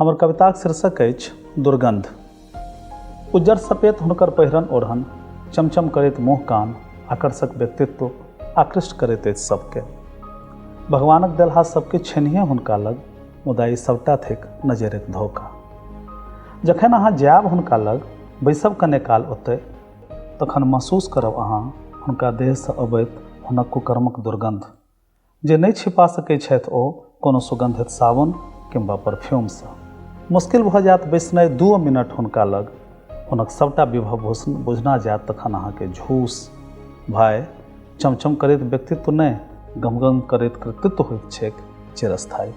हमर कविताक शीर्षक अछि दुर्गन्ध। उज्जर सपेत हुनकर पहिरन ओढ़न, चमचम करैत मुँह कान, आकर्षक व्यक्तित्व आकृष्ट करैत अछि सबके। भगवानक देलहा सबकिछु छैन्हिए हुनका लग, मुदा ई सबटा थिक नजरिक धोखा। जखन अहाँ जायब हुनका लग, बैसब कने काल ओतय, तखन महसूस करब अहाँ हुनका देहसँ अबैत हुनक कुकर्मक दुर्गन्ध। जे नहि छिपा सकैत छथि ओ कोनो सुगन्धित साबुन किंवा परफ्यूमसँ। मुश्किल भऽ जायत बैसनाइ दूओ मिनट हुनका लग। हुनक सभटा विभव बुझना जायत तखन अहाँके झूस। भाय, चमचम करैत व्यक्तित्व नहि, गमगम करैत कृतित्व होइत छैक चिरस्थायी।